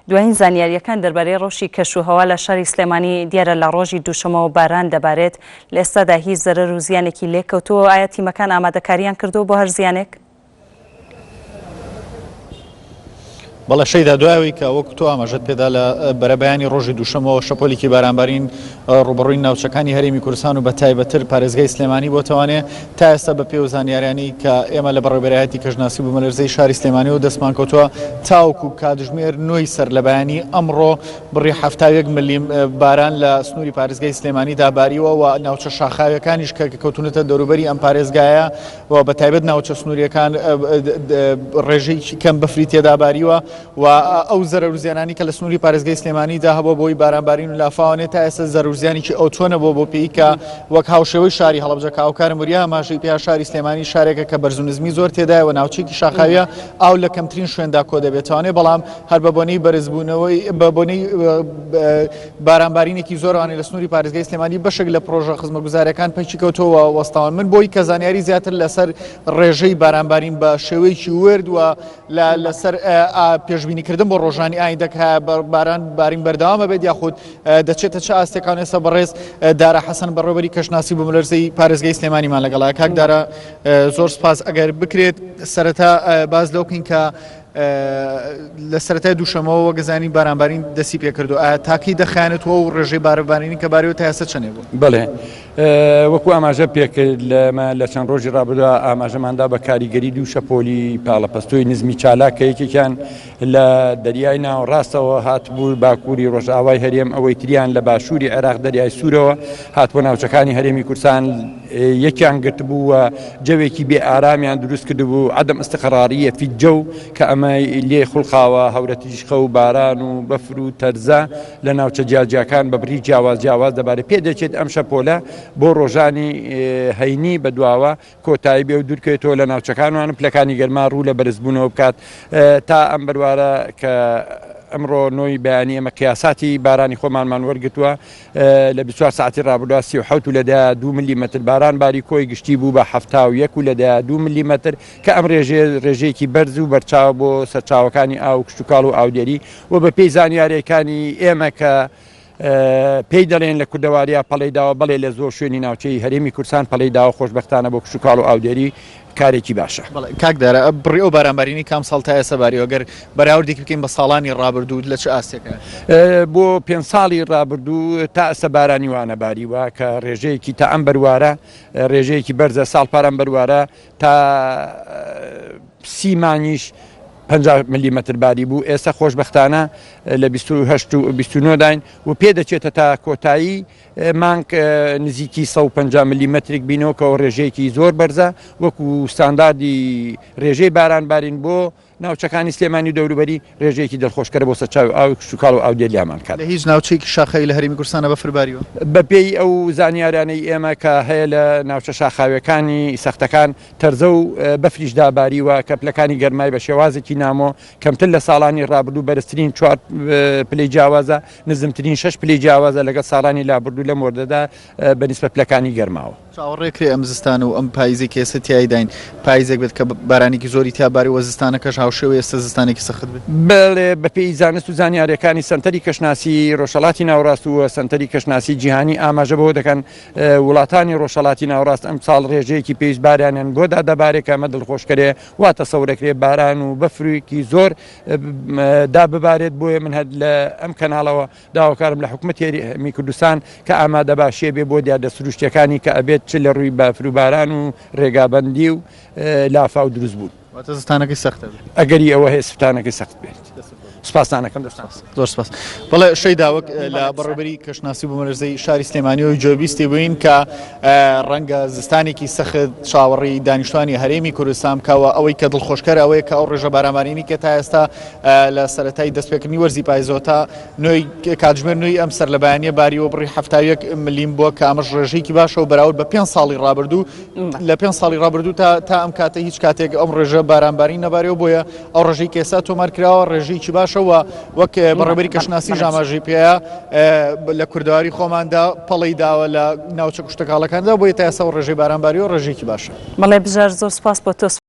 دوایین زانیارییەکان دەربارەی ڕەوشی کەشوهەوا لە شاری سلێمانی، دیارە لە ڕۆژی دووشەمەوە باران دەبارێت، لە ئێستادا هیچ زەرەر و زیانێکی لێکەوتووە و ئایا تیمەکان ئامادەکارییان کردووە بۆ هەر زیانێک؟ بەڵێ شەیدا دوای ئەوەی کە وەکو تۆ ئاماژەت پێدا لە بەرەبەیانی ڕۆژی دووشەمەوە شەپۆلێکی بارانبارین ڕووبەڕووی ناوچەکانی هەرێمی کوردستان و بە تایبەتتر پارێزگای سلێمانی بۆتەوانێ تا ئێستا بە پێ و زانیاریانی کە ئێمە لە بەڕێوەبەرایەتی کەشناسی بوومەلەرزەی شاری سلێمانی و دەستمان کەوتووە تاوەکو کاتژمێر نۆی سەر لە بەیانی ئەمڕۆ بڕی 71 ملیم باران لە سنووری پارێزگای سلێمانیدا باریوە و ناوچە شاخاویەکانیش کە کەوتونەتە دەوروبەری ئەم پارێزگایە و بە تایبەت ناوچە سنووریەکان ڕێژەیەکی کەم بەفری تێدا باریوە و ئەو زەرەر و زیانانی کە لە سنووری پارێزگای سلێمانیدا هەبووە بۆی بارانبارین و لافاوانێ تا ئێستا زەرەر و زیانێکی ئەوتۆ نەبووە بۆ پێی کە وەک هاوشێوەی شاری هەڵەبجە کە هاوکارم وریا ئاماژەی پێیا شاری سلێمانی شارێکە کە بەرز و نزمی زۆر تێدایە و ناوچەیەکی شاخاویە ئاو لە کەمترین شوێندا کۆ دەبێتوانێ بەڵام هەر بە بۆنەی بەرزبوونەوەی بە بۆنەی بارانبارینێکی زۆرەوانی لە سنووری پارێزگای سلێمانی بەشێک لە پرۆژە خزمەتگوزاریەکان پەکی کەوتەوە وەستاون من بۆی کە زانیاری زیاتر لەسەر ڕێژەی بارانبارین بە شێوەیەکی ورد و لەسەر پێشبینیکردن بۆ ڕۆژانی ئایندە کە باران بارین بەردەوامە بێت یاخود دەچێتە چ ئاستێکان ئێستا بەڕێز دارا حەسەن بەڕێوەبەری کەشناسی بوومەلەرزەی پارێزگای سلێمانیمان لەگەڵە کاک دارا زۆر سپاس ئەگەر بکرێت سەرەتا باس لەو بکەین کە لە سەرەتای دووشەمەوە وەک زانین بارانبارین دەستی پێکردو ئایا تاکی دەخایەنێتەوە و ڕێژەی بارانبارینی کە باریوە تا ئێستا چەندێ بوو؟ بەڵێ وەکو ئاماژە پێکرد لەمە لە چەند ڕۆژی ڕابردووە ئاماژەماندا بە کاریگەری دوو شەپۆلی پاڵەپەستۆی نزمی چالاک کە یەکێکیان لە دەریای ناوەڕاستەوە هاتبوو باکووری ڕۆژئاوای هەرێم ئەوەی تریان لە باشووری عێراق دەریای سوورەوە هاتبووە ناوچەکانی هەرێمی کوردستان یەکیان گرتبوو و جەوێکی بێ ئارامیان دروست کردبوو عدم استقراریە فی الجو کە ئەمە لێ خوڵقاوە هەورەتریشقە و باران و بەفر و تەرزە لە ناوچە جیاجیاکان بە بڕی جیاواز جیاواز دەبارێت پێدەچێت ئەم شەپۆلە بۆ ڕۆژانی هەینی بەدواوە کۆتایی بێ و دوورکەوێتەوە لە ناوچەکانمان و پلەکانی گەرما ڕوو لە بەرزبوونەوە بکات تا ئەم بەروارە کە ئەمڕۆ نۆی بەیانی ئێمە قیاساتی بارانی خۆمانمان وەرگتووە لە 24 ساعتی ڕابردووە 37 لە 2 ملیمەتر باران باری کۆی گشتی بوو بە 71 لە 2 ملیمەتر کە ئەم ڕێژەیە ڕێژەیەکی بەرز و بەرچاوە بۆ سەرچاوەکانی ئاو و کشتوکاڵ و ئاودێری و بە پێی زانیاریەکانی ئێمە کە پێی دەڵێن لە کوردەواریا پەڵەی داوە بەڵێ لە زۆر شوێنی ناوچەی هەرێمی کوردستان پەڵەی داوە خۆشبەختانە بۆ کشتوکاڵ و ئاودێری کارێکی باشە. بەڵێ کاک دارا بڕی ئەو بارانبارینەی کام ساڵ تا ئێستا باریوە گەر بەراوردێکی بکەین بە ساڵانی ڕابردوو لە چ ئاستێکە؟ بۆ پێنج ساڵی ڕابردوو تا ئێستا بارانی وا نەباریوە کە ڕێژەیەکی تا ئەم بەروارە ڕێژەیەکی بەرزە ساڵ پار ئەم بەروارە تا سی مانگیش 50 ملیمەتر باری بوو ئێستا خۆشبەختانە لە 28 و 29 داین و پێدەچێتە تا کۆتایی مانگ نزیکی 150 ملیمەترێک بینەوە کە ڕێژەیەکی زۆر بەرزە وەکو ستانداردی ڕێژەی باران بارین بۆ ناوچەکانی سلێمانی و دەوروبەری ڕێژەیەکی دڵخۆشکەرە بۆ سەرچاوی ئاوی کشتوکاڵ و ئاودێر لەهەمان کات. لە هیچ ناوچەیەکی شاخاوی لە هەرێمی کوردستانا بەفر باریوە؟ بەپێی ئەو زانیارانەی ئێمە کە هەیە لە ناوچە شاخاویەکانی سەختەکان تەرزە و بەفریش داباریوە کە پلەکانی گەرمای بە شێوازێکی نامۆ کەمتر لە ساڵانی ڕابردوو بەرزترین چوار پلەی جیاوازە نزمترین شەش پلەی جیاوازە لەگەڵ ساڵانی لابردوو لەم وەردەدا بە نیسبەت پلەکانی گەرماوە. چاوەڕێ کرێ ئەم زستان و ئەم پاییزەی کە ئێستا تیایداین پاییزێک بێت کە بارانێکی زۆری تیا بارێ و زستانەکەش هاوشێوەی ئێستا زستانێکی سەخت بێت؟ بەڵێ، بەپێی زانست و زانیارییەکانی سەنتەری کەشناسی ڕۆژهەڵاتی ناوەڕاست و سەنتەری کەشناسی جیهانی ئاماژە بەوە دەکەن وڵاتانی ڕۆژهەڵاتی ناوەڕاست ئەمساڵ ڕێژەیەکی پێویست بارانیان بۆ دادەبارێ کە ئەمە دڵخۆشکەرێ وا تەسەورەکرێ باران و بەفرێکی زۆر داببارێت بۆیە من هەر لە ئەم کەناڵەوە داواکارم لە حکومەتی هەرێمی کوردستان کە ئامادەباشیە بێ بۆ دیاردە سروشتیەکانی کە ئەبێت چ لە ڕووی بەفر و باران و ڕێگابەندی و لافاو دروست بوون. واتە زستانەکەی سەختە بێت. ئەگەری ئەوە هەیە ستانەکەی سەخت بێت. سپاستان ئەکەم دەستان خۆش. زۆر سپاس. بەڵێ شەیدا وەک لە بەڕێوەبەری کەشناسی بوومەلەرزەی شاری سلێمانیەوە گوێبیستی بووین کە ڕەنگە زستانێکی سەخت چاوەڕێی دانیشتوانی هەرێمی کوردستان بکەوە ئەوەی کە دڵخۆشکەر ئەوەیە کە ئەو ڕێژە بارانبارینی کە تا ئێستا لە سەرەتای دەستپێکردنی وەرزی پایزەوە تا نۆی کاتژمێر نوێی ئەم سەر لە بەیانیە باریوە بڕی 71 ملیم بووە کە ئەمەش ڕێژەیەکی باشە و بەراورد بە پێنج ساڵی ڕابردوو لە پێنج ساڵی ڕابردوو تا تا ئەم کاتە هیچ کاتێک ئەم ڕێژە بارانبارین نەبارەوە بۆیە ئەو ڕێژەی کە ئێستا تۆمار کراوە ڕێژەیەکی باشە و وەک بەڕێوەبەری کەشناسی ئاماژەی پێیە لە کوردەواری خۆماندا پەڵەی داوە لە ناوچە کشتوکاڵەکاندا بۆیە تا ئێستا ئەو ڕێژەی بارانباریوە ڕێژەیەکی باشە. بەڵێ بژار زۆر سوپاس بۆ تۆ.